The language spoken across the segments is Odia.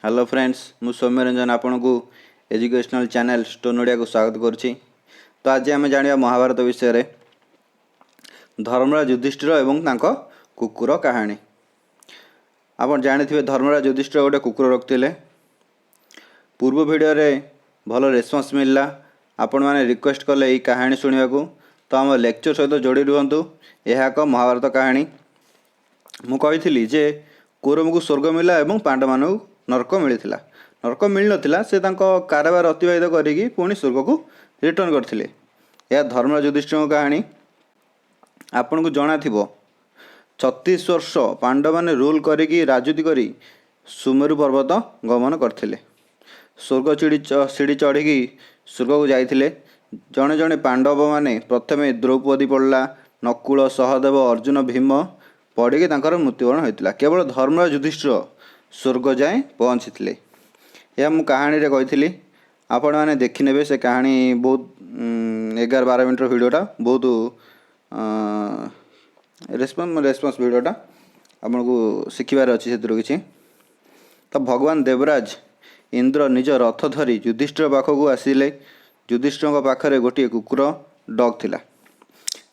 ହ୍ୟାଲୋ ଫ୍ରେଣ୍ଡସ୍, ମୁଁ ସୌମ୍ୟ ରଞ୍ଜନ ଆପଣଙ୍କୁ ଏଜୁକେସନାଲ୍ ଚ୍ୟାନେଲ୍ ଷ୍ଟୋନ୍ ଓଡ଼ିଆକୁ ସ୍ୱାଗତ କରୁଛି। ତ ଆଜି ଆମେ ଜାଣିବା ମହାଭାରତ ବିଷୟରେ, ଧର୍ମରାଜ ଯୁଧିଷ୍ଠିର ଏବଂ ତାଙ୍କ କୁକୁର କାହାଣୀ। ଆପଣ ଜାଣିଥିବେ, ଧର୍ମରାଜ ଯୁଧିଷ୍ଠିର ଗୋଟେ କୁକୁର ରଖିଥିଲେ। ପୂର୍ବ ଭିଡ଼ିଓରେ ଭଲ ରେସ୍ପନ୍ସ ମିଳିଲା, ଆପଣମାନେ ରିକ୍ୱେଷ୍ଟ କଲେ ଏଇ କାହାଣୀ ଶୁଣିବାକୁ। ତ ଆମ ଲେକ୍ଚର ସହିତ ଯୋଡ଼ି ରୁହନ୍ତୁ। ଏହା ଏକ ମହାଭାରତ କାହାଣୀ। ମୁଁ କହିଥିଲି ଯେ କୌରବଙ୍କୁ ସ୍ୱର୍ଗ ମିଳିଲା ଏବଂ ପାଣ୍ଡବମାନଙ୍କୁ ନର୍କ ମିଳିଥିଲା। ନର୍କ ମିଳିନଥିଲା, ସେ ତାଙ୍କ କାରାଗାର ଅତିବାହିତ କରିକି ପୁଣି ସ୍ୱର୍ଗକୁ ରିଟର୍ଣ୍ଣ କରିଥିଲେ। ଏହା ଧର୍ମରାଜ ଯୁଧିଷ୍ଠିରଙ୍କ କାହାଣୀ। ଆପଣଙ୍କୁ ଜଣାଥିବ, 36 ବର୍ଷ ପାଣ୍ଡବମାନେ ରୁଲ୍ କରିକି, ରାଜୁତି କରି ସୁମେରୁ ପର୍ବତ ଗମନ କରିଥିଲେ। ସ୍ୱର୍ଗ ଚିଡ଼ି ସିଡ଼ି ଚଢ଼ିକି ସ୍ୱର୍ଗକୁ ଯାଇଥିଲେ। ଜଣେ ଜଣେ ପାଣ୍ଡବମାନେ, ପ୍ରଥମେ ଦ୍ରୌପଦୀ ପଡ଼ିଲା, ନକୁଳ, ସହଦେବ, ଅର୍ଜୁନ, ଭୀମ ପଡ଼ିକି ତାଙ୍କର ମୃତ୍ୟୁବରଣ ହୋଇଥିଲା। କେବଳ ଧର୍ମରାଜ ଯୁଧିଷ୍ଠିର ସ୍ୱର୍ଗ ଯାଏଁ ପହଞ୍ଚିଥିଲେ। ଏହା ମୁଁ କାହାଣୀରେ କହିଥିଲି, ଆପଣମାନେ ଦେଖିନେବେ ସେ କାହାଣୀ। ବହୁତ 11-12 ମିନିଟ୍ର ଭିଡ଼ିଓଟା, ବହୁତ ରେସ୍ପନ୍ସ ଭିଡ଼ିଓଟା, ଆପଣଙ୍କୁ ଶିଖିବାର ଅଛି ସେଥିରୁ କିଛି। ତ ଭଗବାନ ଦେବରାଜ ଇନ୍ଦ୍ର ନିଜ ରଥ ଧରି ଯୁଧିଷ୍ଠିର ପାଖକୁ ଆସିଲେ। ଯୁଧିଷ୍ଠିରଙ୍କ ପାଖରେ ଗୋଟିଏ କୁକୁର, ଡଗ୍ ଥିଲା।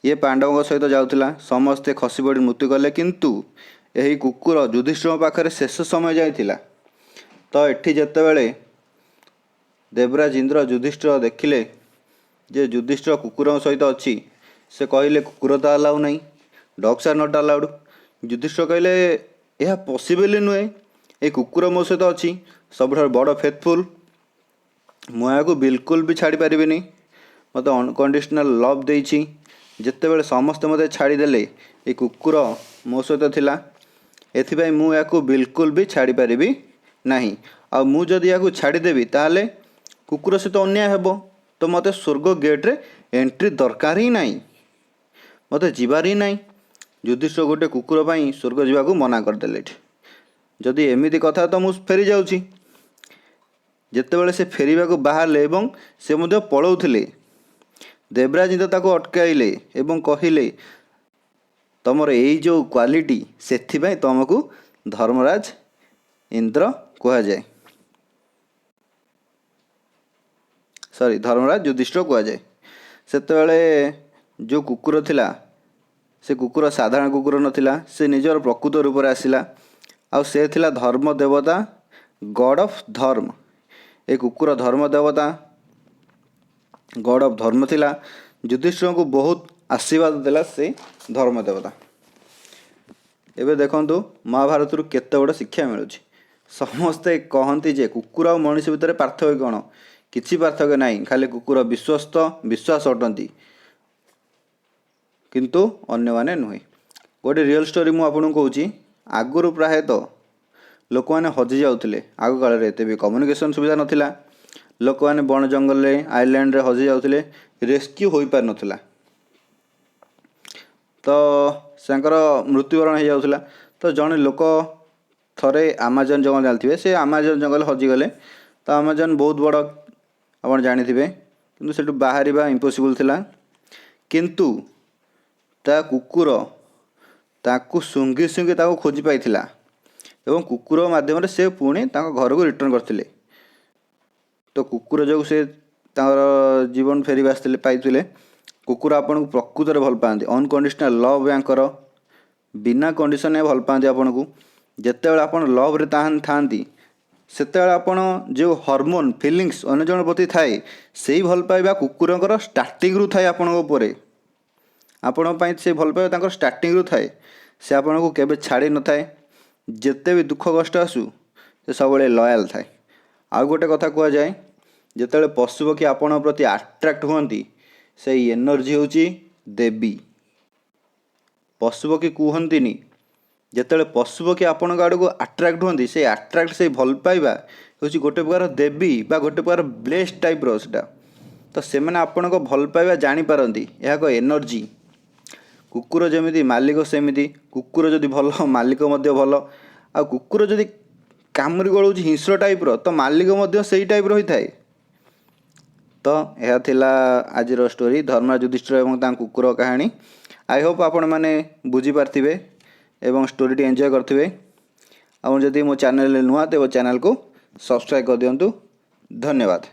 ଇଏ ପାଣ୍ଡବଙ୍କ ସହିତ ଯାଉଥିଲା। ସମସ୍ତେ ଖସି ପଡ଼ି ମୃତ୍ୟୁ କଲେ, କିନ୍ତୁ ଏହି କୁକୁର ଯୁଧିଷ୍ଠିରଙ୍କ ପାଖରେ ଶେଷ ସମୟ ଯାଇଥିଲା। ତ ଏଠି ଯେତେବେଳେ ଦେବରାଜ ଇନ୍ଦ୍ର ଯୁଧିଷ୍ଠିର ଦେଖିଲେ ଯେ ଯୁଧିଷ୍ଠିର କୁକୁରଙ୍କ ସହିତ ଅଛି, ସେ କହିଲେ, "କୁକୁର ତ ଆଲାଉ ନାହିଁ, dogs are not allowed." Yudhishthir କହିଲେ, "ଏହା ପସିବଲ୍ ନୁହେଁ। ଏ କୁକୁର ମୋ ସହିତ ଅଛି, ସବୁଠାରୁ ବଡ଼ ଫେଥଫୁଲ୍। ମୁଁ ଏହାକୁ ବିଲକୁଲ ବି ଛାଡ଼ିପାରିବିନି। ମୋତେ ଅନକଣ୍ଡିସନାଲ୍ ଲଭ୍ ଦେଇଛି। ଯେତେବେଳେ ସମସ୍ତେ ମୋତେ ଛାଡ଼ିଦେଲେ, ଏ କୁକୁର ମୋ ସହିତ ଥିଲା। ଏଥିପାଇଁ ମୁଁ ଏହାକୁ ବିଲକୁଲ ବି ଛାଡ଼ିପାରିବି ନାହିଁ। ଆଉ ମୁଁ ଯଦି ଏହାକୁ ଛାଡ଼ିଦେବି, ତାହେଲେ କୁକୁର ସହିତ ଅନ୍ୟାୟ ହେବ। ତ ମୋତେ ସ୍ୱର୍ଗ ଗେଟ୍ରେ ଏଣ୍ଟ୍ରି ଦରକାର ହିଁ ନାହିଁ, ମୋତେ ଯିବାର ହିଁ ନାହିଁ।" ଯୁଧିଷ୍ଠିର ଗୋଟେ କୁକୁର ପାଇଁ ସ୍ୱର୍ଗ ଯିବାକୁ ମନା କରିଦେଲେ ଏଠି। "ଯଦି ଏମିତି କଥା, ତ ମୁଁ ଫେରି ଯାଉଛି।" ଯେତେବେଳେ ସେ ଫେରିବାକୁ ବାହାରିଲେ ଏବଂ ସେ ମଧ୍ୟ ପଳାଉଥିଲେ, ଦେବରାଜ ଇନ୍ଦ୍ର ତାକୁ ଅଟକାଇଲେ ଏବଂ କହିଲେ, "ତମର ଏଇ ଯେଉଁ କ୍ୱାଲିଟି, ସେଥିପାଇଁ ତମକୁ ଧର୍ମରାଜ ଇନ୍ଦ୍ର କୁହାଯାଏ, ସରି, ଧର୍ମରାଜ ଯୁଧିଷ୍ଠିର କୁହାଯାଏ।" ସେତେବେଳେ ଯେଉଁ କୁକୁର ଥିଲା, ସେ କୁକୁର ସାଧାରଣ କୁକୁର ନଥିଲା। ସେ ନିଜର ପ୍ରକୃତ ରୂପରେ ଆସିଲା ଆଉ ସେ ଥିଲା ଧର୍ମ ଦେବତା, ଗଡ଼୍ ଅଫ୍ ଧର୍ମ। ଏ କୁକୁର ଧର୍ମ ଦେବତା, ଗଡ଼୍ ଅଫ୍ ଧର୍ମ ଥିଲା। ଯୁଧିଷ୍ଠିରଙ୍କୁ ବହୁତ ଆଶୀର୍ବାଦ ଦେଲା ସେ ଧର୍ମ ଦେବତା। ଏବେ ଦେଖନ୍ତୁ, ମହାଭାରତରୁ କେତେ ବଡ଼ ଶିକ୍ଷା ମିଳୁଛି। ସମସ୍ତେ କହନ୍ତି ଯେ କୁକୁର ଆଉ ମଣିଷ ଭିତରେ ପାର୍ଥକ୍ୟ କ'ଣ? କିଛି ପାର୍ଥକ୍ୟ ନାହିଁ। ଖାଲି କୁକୁର ବିଶ୍ୱସ୍ତ, ବିଶ୍ୱାସ ଅଟନ୍ତି, କିନ୍ତୁ ଅନ୍ୟମାନେ ନୁହେଁ। ଗୋଟେ ରିଅଲ୍ ଷ୍ଟୋରି ମୁଁ ଆପଣଙ୍କୁ କହୁଛି। ଆଗରୁ ପ୍ରାୟତଃ ଲୋକମାନେ ହଜି ଯାଉଥିଲେ। ଆଗ କାଳରେ ଏତେ ବି କମ୍ୟୁନିକେସନ୍ ସୁବିଧା ନଥିଲା। ଲୋକମାନେ ବଣ ଜଙ୍ଗଲରେ, ଆଇଲ୍ୟାଣ୍ଡରେ ହଜି ଯାଉଥିଲେ, ରେସ୍କ୍ୟୁ ହୋଇପାରିନଥିଲା, ତ ତାଙ୍କର ମୃତ୍ୟୁବରଣ ହେଇଯାଉଥିଲା। ତ ଜଣେ ଲୋକ ଥରେ ଆମାଜନ ଜଙ୍ଗଲ ଜାଣିଥିବେ, ସେ ଆମାଜନ ଜଙ୍ଗଲ ହଜିଗଲେ। ତ ଆମାଜନ ବହୁତ ବଡ଼, ଆପଣ ଜାଣିଥିବେ, କିନ୍ତୁ ସେଠୁ ବାହାରିବା ଇମ୍ପସିବୁଲ୍ ଥିଲା। କିନ୍ତୁ ତା କୁକୁର ତାକୁ ଶୁଙ୍ଘି ଶୁଙ୍ଘି ତାକୁ ଖୋଜି ପାଇଥିଲା ଏବଂ କୁକୁର ମାଧ୍ୟମରେ ସେ ପୁଣି ତାଙ୍କ ଘରକୁ ରିଟର୍ଣ୍ଣ କରିଥିଲେ। ତ କୁକୁର ଯୋଗୁଁ ସେ ତାଙ୍କର ଜୀବନ ଫେରି ଆସିଥିଲେ, ପାଇଥିଲେ। କୁକୁର ଆପଣଙ୍କୁ ପ୍ରକୃତରେ ଭଲ ପାଆନ୍ତି। ଅନକଣ୍ଡିସନାଲ୍ ଲଭ୍ ୟାଙ୍କର, ବିନା କଣ୍ଡିସନରେ ଭଲ ପାଆନ୍ତି ଆପଣଙ୍କୁ। ଯେତେବେଳେ ଆପଣ ଲଭ୍ରେ ଥାଆନ୍ତି, ସେତେବେଳେ ଆପଣ ଯେଉଁ ହରମୋନ୍, ଫିଲିଙ୍ଗସ୍ ଅନ୍ୟ ଜଣ ପ୍ରତି ଥାଏ, ସେଇ ଭଲ ପାଇବା କୁକୁରଙ୍କର ଷ୍ଟାର୍ଟିଂରୁ ଥାଏ ଆପଣଙ୍କ ଉପରେ। ଆପଣଙ୍କ ପାଇଁ ସେ ଭଲ ପାଇବା ତାଙ୍କର ଷ୍ଟାର୍ଟିଂରୁ ଥାଏ। ସେ ଆପଣଙ୍କୁ କେବେ ଛାଡ଼ି ନଥାଏ। ଯେତେ ବି ଦୁଃଖ କଷ୍ଟ ଆସୁ, ସେ ସବୁବେଳେ ଲୟାଲ୍ ଥାଏ। ଆଉ ଗୋଟେ କଥା କୁହାଯାଏ, ଯେତେବେଳେ ପଶୁପକ୍ଷୀ ଆପଣଙ୍କ ପ୍ରତି ଆଟ୍ରାକ୍ଟ ହୁଅନ୍ତି, ସେଇ ଏନର୍ଜି ହେଉଛି ଦେବୀ। ପଶୁପକ୍ଷୀ କୁହନ୍ତିନି, ଯେତେବେଳେ ପଶୁପକ୍ଷୀ ଆପଣଙ୍କ ଆଡ଼କୁ ଆଟ୍ରାକ୍ଟ ହୁଅନ୍ତି, ସେଇ ଆଟ୍ରାକ୍ଟ, ସେଇ ଭଲ ପାଇବା ହେଉଛି ଗୋଟେ ପ୍ରକାର ଦେବୀ ବା ଗୋଟେ ପ୍ରକାର ବ୍ଲେସ୍ ଟାଇପ୍ର ସେଟା। ତ ସେମାନେ ଆପଣଙ୍କ ଭଲ ପାଇବା ଜାଣିପାରନ୍ତି। ଏହା ଏକ ଏନର୍ଜି। କୁକୁର ଯେମିତି ମାଲିକ ସେମିତି। କୁକୁର ଯଦି ଭଲ, ମାଲିକ ମଧ୍ୟ ଭଲ। ଆଉ କୁକୁର ଯଦି କାମୁଡ଼ି ଗୋଳଉଛି, ହିଂସ୍ର ଟାଇପ୍ର, ତ ମାଲିକ ମଧ୍ୟ ସେଇ ଟାଇପ୍ର ହୋଇଥାଏ। ତ ଏହା ଥିଲା ଆଜିର ଷ୍ଟୋରି, ଧର୍ମରାଜ ଯୁଧିଷ୍ଠିର ଏବଂ ତାଙ୍କ କୁକୁର କାହାଣୀ। I Hope ଆପଣମାନେ ବୁଝିପାରିଥିବେ ଏବଂ ଷ୍ଟୋରିଟି ଏନ୍ଜୟ କରିଥିବେ। ଆଉ ଯଦି ମୋ ଚ୍ୟାନେଲରେ ନୂଆ, ତେବେ ଚ୍ୟାନେଲକୁ ସବସ୍କ୍ରାଇବ୍ କରିଦିଅନ୍ତୁ। ଧନ୍ୟବାଦ।